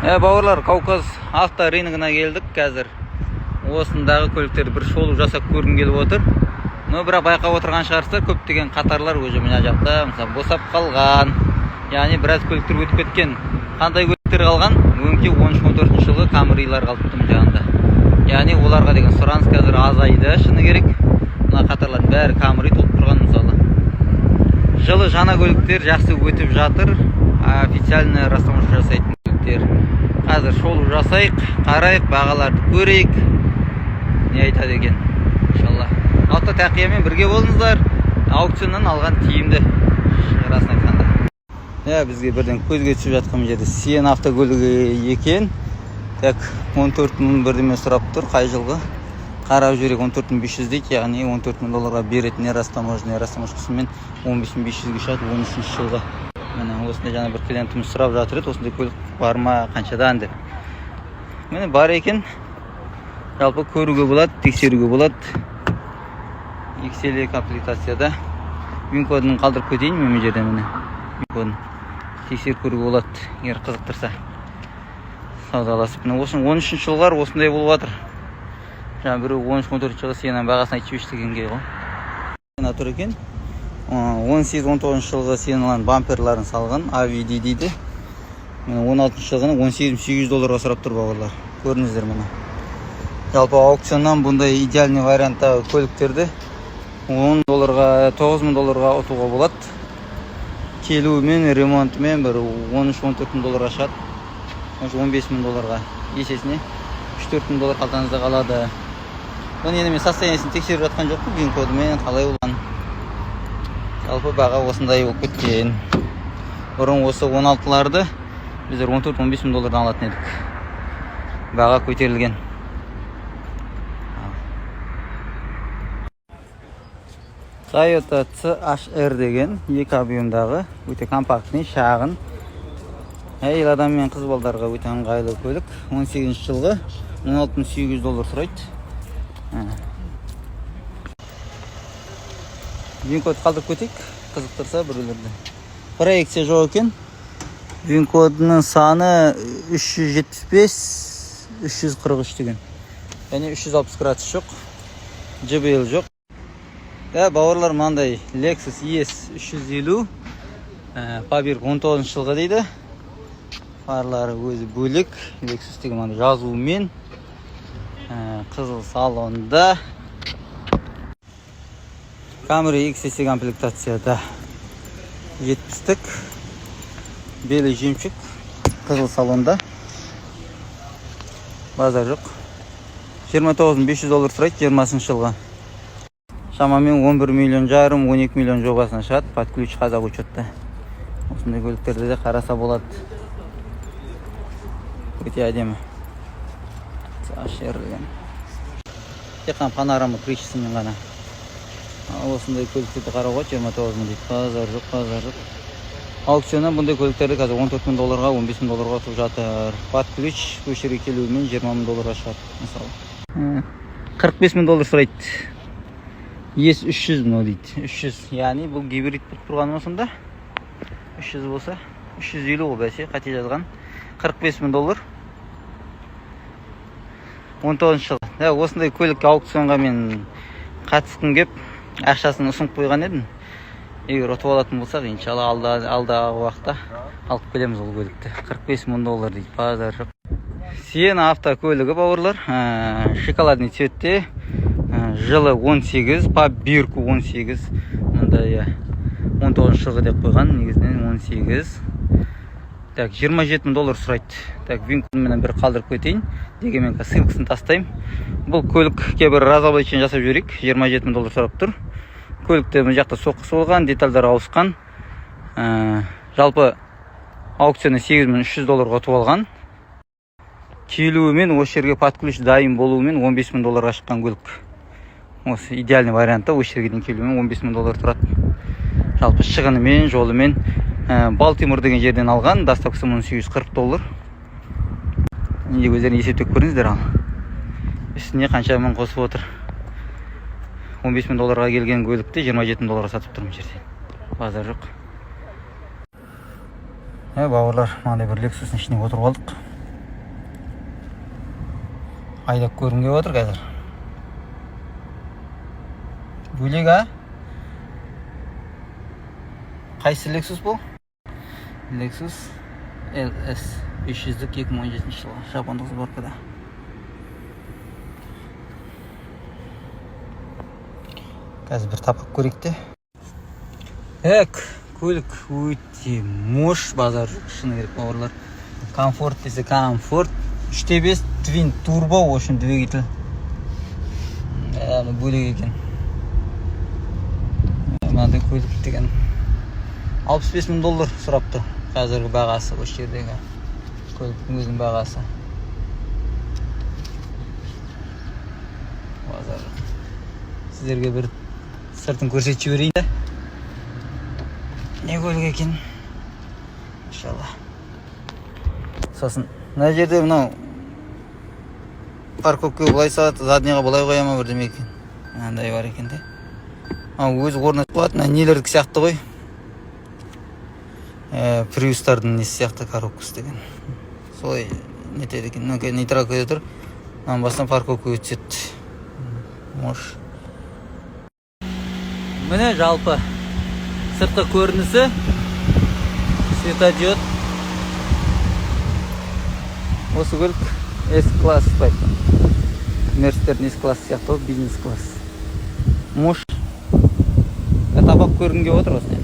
Бауырлар, Кавказ авторыногына келдік қазір. Осындағы көліктерді бір шолу жасап көргім келіп отыр. Но бірақ байқап отырған шығарсыздар, көптеген қатарлар уже мына жақта, мысалы, босап қалған. Яғни біраз көліктер өтіп кеткен. Қандай көліктер қалған? Өңкей 13-14 жылғы Камрилар қалыпты мына жағында. Яғни оларға деген сұраныс қазір азайды, шыны керек. Мына қатарлардың бәрі Камри толып тұрған, мысалы. Жылы жаңа көліктер жақсы өтіп жатыр. Официально растаможка жасайтын көліктер. Қазір шолу жасайық, қарайық, бағаларды көрейік. Не айтады екен? Иншалла. Автотақиямен бірге болыңыздар. Аукционнан алған тиімді, расын айтқанда. Иә, бізге бірден көзге түсіп жатқан жерде Сиена автокөлігі екен. Так, 14 мың бірдеме сұрап тұр, қай жылғы? Қарап жіберейік, 14 500 дейді, яғни 14 мың долларға береді, не растаможка, не растаможкасымен 15 500-ге шығады 13 жылғы. Міне, осындай жаңа бір клиентіміз сұрап жатыр еді, осындай көлік бар ма, қаншадан деп. Міне, бар екен. Жалпы көруге болады, тексеруге болады. XL комплектацияда. Вин кодын қалдырып кетейін мен мына жерде, міне. Вин кодын тексеріп көруге болады, егер қызықтырса. Саудаласып. Міне, осы 13 жылғылар осындай болып жатыр. Жаңа біреу 13-14 жылғы Сиенаның бағасын айтып жіберші дегенге ғой. Сиена тұр екен. 18-19 жылғы Сиеналардың бамперларын салған AVD дейді. Міне, 16 жылғыны 18 800 долларға сұрап тұр, бауырлар. Көрдіңіздер, міне. Жалпы аукционнан бұндай идеальный варианттағы көліктерді 10 долларға, 9 мың долларға ұтуға болады. Келуімен, ремонтымен бір 13-14 мың долларға шығады. 15 мың долларға, есесіне 3-4 мың доллар қалтаңызда қалады. Оны енді мен состояниесін тексеріп жатқан жоқпын, вин кодымен қалай болған. Жалпы баға осындай болып кеткен. Бұрын осы 16-ларды біздер 14-15 мың доллардан алатын едік. Баға көтерілген. Toyota CHR деген екі объемдағы өте компактный, шағын, әйел адам мен қыз балдарға өте ыңғайлы көлік. 18 жылғы, 16 800 доллар сұрайды. Вин код қалдырып кетейік, қызықтырса біреулерді. Проекция жоқ екен. Вин кодының саны 375 343 деген. Яғни 360 градус жоқ. JBL жоқ. Да, бауырлар, мынандай Lexus ES 350, по бирке 19 жылғы дейді. Фарлары өзі бөлек. Lexus деген мынандай жазуымен. Қызыл салонда. Camry XS комплектацияда. 70-тік. Белый жемчуг. Қызыл салонда. Базар жоқ. 29 500 доллар сұрайды 20 жылғы. Шамамен 11 миллион жарым, 12 миллион жобасына шығады, под ключ, қазақ учетта. Осындай көліктерді де қараса болады. Өте әдемі. CHR деген. Тек қана панорама крышасымен ғана. Ал осындай көліктерді қарауға 29 мың дейді. Базар жоқ, базар жоқ. Аукционнан бұндай көліктерді қазір 14 мың долларға, 15 мың долларға ұтып жатыр. Под ключ осы жерге келуімен 20 мың долларға шығады, мысалы. 45 мың доллар сұрайды. ES 300 мынау дейді. 300. Яғни бұл гибрид болып тұрғаны ма сонда? 300 болса, 350 ғой бәсе, қате жазған. 45 мың доллар. 19 жыл. Да, осындай көлік аукционға мен қатысқым кеп, ақшасын ұсынып қойған едім. Егер ұтып алатын болсақ, иншалла, алдағы уақытта алып келеміз ол көлікті. 45 мың доллар дейді, базар жоқ. Сиена автокөлігі, бауырлар, шоколадный цветте, жылы 18, по бирку 18, мындай, иә, 19 жылғы деп қойған, негізінен 18. Так, 27 мың доллар сұрайды. Так, вин кодымен бір қалдырып кетейін. Дегенмен қазір ссылкасын тастаймын. Бұл көлікке бір разоблачение жасап жіберейік. 27 мың доллар сұрап тұр. Көлікте мына жақта соққысы болған, детальдар ауысқан. Жалпы аукционда 8300 долларға ұтып алған. Келуімен, осы жерге под ключ дайын болуымен 15 мың долларға шыққан көлік. Осы идеальный вариантта осы жерге дейін келуімен 15 мың доллар тұрады. Жалпы шығынымен, жолымен, Балтимор деген жерден алған, доставкасы 1840 доллар. Енді өздерің есептеп көріңіздер ал. Үстіне қанша мың қосып отыр. 15 мың долларға келген көлікті 27 мың долларға сатып тұр мына жерде. Базар жоқ. Бауырлар, мынандай бір Lexus'ың ішіне отырып алдық. Айдап көргім келіп отыр қазір. Бөлек, а? Қайсы Lexus бұл? Lexus LS 500-дік, 2017 жылғы, жапондық сборкада. Қазір бір тапап көрейік те. Так, көлік өте мощь, базар жоқ, шыны керек, бауырлар. Комфорт десе комфорт. 3.5 твин турбо, в общем, двигатель. Мына бөлек екен. Мынандай көлік деген 65 мың доллар сұрап тұр қазіргі бағасы, осы жердегі көліктің өзінің бағасы. Базар жоқ. Сіздерге бір сыртын көрсетіп жіберейін да. Не көлік екен? Иншалла. Сосын мына жерде мынау парковкаға былай салады, заднийға былай қоя ма, бірдеме екен. Мынандай бар екен де. А, өзі орнатып қояды, мына нелердікі сияқты ғой. Приустардың несі сияқты, коробкасы деген. Солай нетеді екен. Мына нейтралкада тұр. Мынаның басынан парковкаға түседі. Мощь. Міне, жалпы сыртқы көрінісі, светодиод. Осы көлік S класс па айтқан. Мерстердің S класс сияқты ғой, бизнес класс. Мощь. Тапап көргім келіп отыр осыны.